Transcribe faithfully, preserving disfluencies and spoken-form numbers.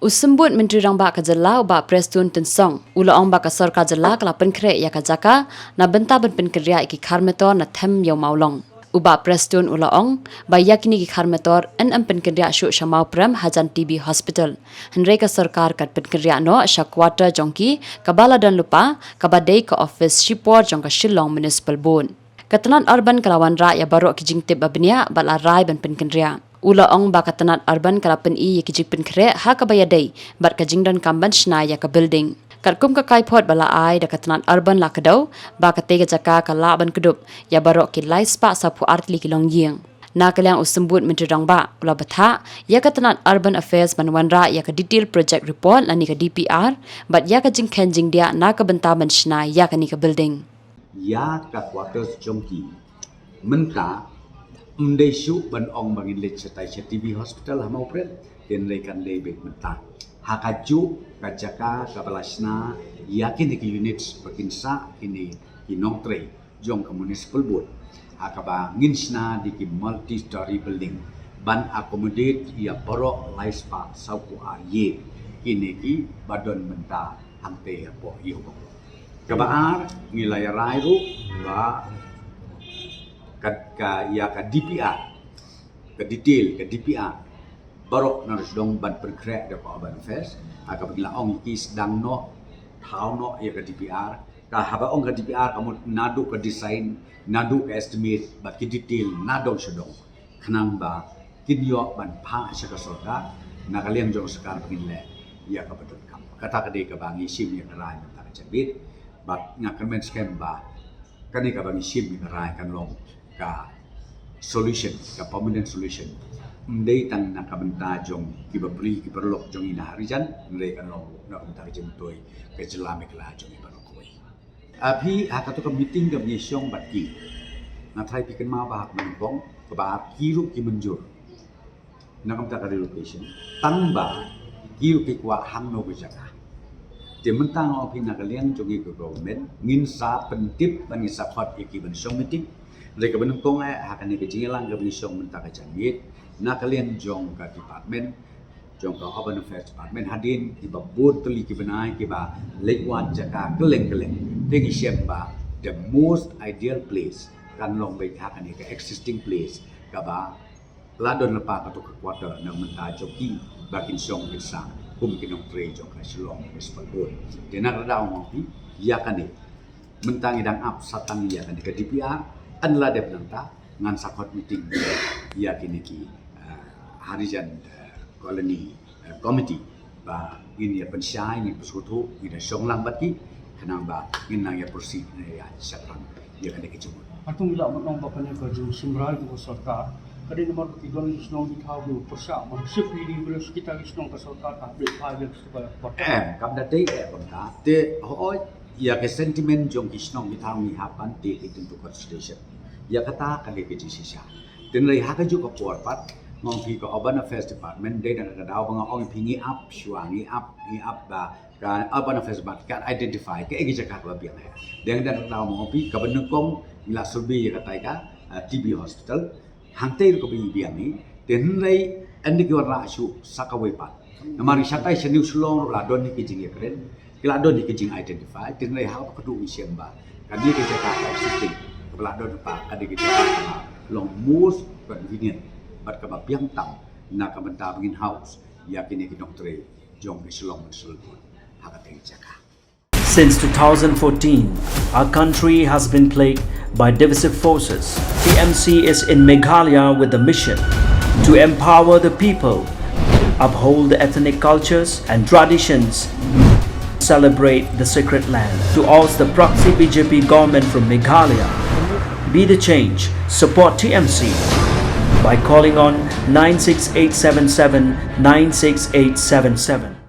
U Symbud Myntri Rangbah ka jylla, u Bah Prestone Tynsong, u la ong ba ka sorkar jylla ka la pynkhreh ïa ka jaka na bynta ban pynkynriah ïa ki khar metor na them ïew Mawlong. U Bah Prestone u la ong ba ïa kine ki khar metor yn ym pynkynriah shuh sha Mawprem hajan T B Hospital, hynrei ka sorkar kan pynkynriah noh sha quarter jong ki kaba la don lypa, kaba dei ka office shipor jong ka Shillong Municipal Board. Ka tnat urban ka la wanrah ïa baroh ki jingtip ba bniah bad la rai ban pynkynriah. U la ong ba ka tnat urban ka la pyni ïa ki jingpynkhreh ha kaba ïadei bad ka jingdonkam ban shna ïa ka building. Katkum ka kaiphod ba la ai da ka tnat urban, la kdew ba katei ka jaka ka lah ban kdup ïa baroh ki lai spah sawphew ar tylli ki longïing. Na ka liang u Symbud Myntri Rangbah u la bthah ïa ka tnat Urban Affairs ban wanrah ïa ka detail project report lane ka D P R bad ïa ka jingkheiñ jingdiah na ka bynta ban shna ïa kane ka building. Ïa ka quarters jong ki mynta, ym dei shuh ban ong ba ngin leit shatai sha T B Hospital ha Mawprem, hynrei kan dei beit mynta. Ha kajuh ka jaka kaba la shna ïa kine ki units ba kin sah kine ki nongtrei jong ka Municipal Board, ha kaba ngin shna da ki multi-story building ban accommodate ïa baroh lai spah sawphew ar ïing kine kiba don mynta hangtei hapoh ïew. Kaba ar, ngi la ïa rai ruh ba ka, ka, ïa ka D P R, ka detail ka D P R, baroh na sdang ban pynkhreh da ka Urban Affairs, ha kaba ngi la ong ïa ki sdang noh, thaw noh ïa ka D P R, ka haba ong ka D P R ka mut naduh ka design, naduh ka estimate bad ki detail na dong sdang. Khnang ba kin ïoh ban phah sha ka sorkar, na ka liang jong sorkar ba ngin leh ïa kaba donkam. Kata ka dei kaba ngi shim ïa ka rai mynta ka janmiet, bad nga kyrmen skhem ba kane kaba ngi shim ïa ka rai kan long ka solution, ka permanent solution. Ym dei tang na ka bynta jong kiba pli kiba lok jong ngi na Harijan, hynrei kan long na ka bynta ka jingmyntoi ka jylla Meghalaya jong ngi baroh kawei. Phi, ha kato ka meeting kaba ngi shong bad ki, nga tharai phi kynmaw ba ha ka nyngkong kaba ar ki ruh ki mynjur na ka bynta ka relocation, tang ba ki ruh ki kwah hangno ka jaka. Te mynta nga ong phi na ka liang jong ngi ka government ngin sa pyntip bad ngin sa khot ïa ki ban shong meeting. Hynrei kaba nyngkong eh, ha kane ka jingïalang kaba ngi shong mynta ka janmiet, na ka liang jong ka department, jong ka Urban Affairs Department, hadien kiba bun tylli ki bnai kiba leit wad jaka kylleng kylleng, te ngi shem ba the most ideal place kan long beit ha kane ka existing place kaba la don lypa kato ka quarter na mynta jong ki ba kin shong kin sah kum ki nongtrei jong ka Shillong Municipal Board. Te na ka daw ma phi, ïa kane mynta ngi dang ap sa tang ïa kane ka D P R, yn la dep nangta ngan sa khot meeting ïa kine ki, ah, Harijan, ah, Colony, ah, Committee ba ngin ïa pynshai, ngin pynsngewthuh, ngin ïa shong lang bad ki khnang ba ngin nang ïa proceed ne ïa shaphrang ïa kane ka jingmut. Hato ngi lah ban ong ba kane ka jingshim rai jong ka sorkar ka dei namar ba ki don ki shnong ki thaw ki pyrshah ban shift ïa ki village, kita ki shnong ka sorkar ka update pha ïa ki. Em, kam da dei eh kumta. Te hooid, ïa ka sentiment jong ki shnong ki thaw ngi hap ban take it into consideration. Ïa kata ka dei ka jingshisha. Hynrei ha kajuh ka por pat, nga ong phi ka Urban Affairs Department, dei na ka daw ba nga ong phi ngi ap shuwa, ngi ap, ngi ap ba ka Urban Affairs Department kan identify kaei ka jaka kaba biang eh. Dei na ka daw ma nga ong phi kaba nyngkong ngi la survey ïa katai ka, ah, T B Hospital. Hangtei ruh kaba ïa biang hi, te hynrei ynda ki wanrah shuh sa kawei pat. Namar ngi shatai sha New Shillong ruh la don hi ki jingïakren, ki la don hi ki jing identify, te hynrei ha kaba khatduh ngi shem ba kane ka jaka ka existing kaba la don pat ka dei ka jaka kaba long most convenient bad kaba biang tam na ka bynta ba ngin house ïa kine ki nongtrei jong ka Shillong Municipal Board ha katei ka jaka. Since two thousand fourteen, our country has been plagued by divisive forces. T M C is in Meghalaya with the mission to empower the people, uphold the ethnic cultures and traditions, celebrate the sacred land. To oust the proxy B J P government from Meghalaya, be the change. Support T M C by calling on nine six eight seven seven nine six eight seven seven.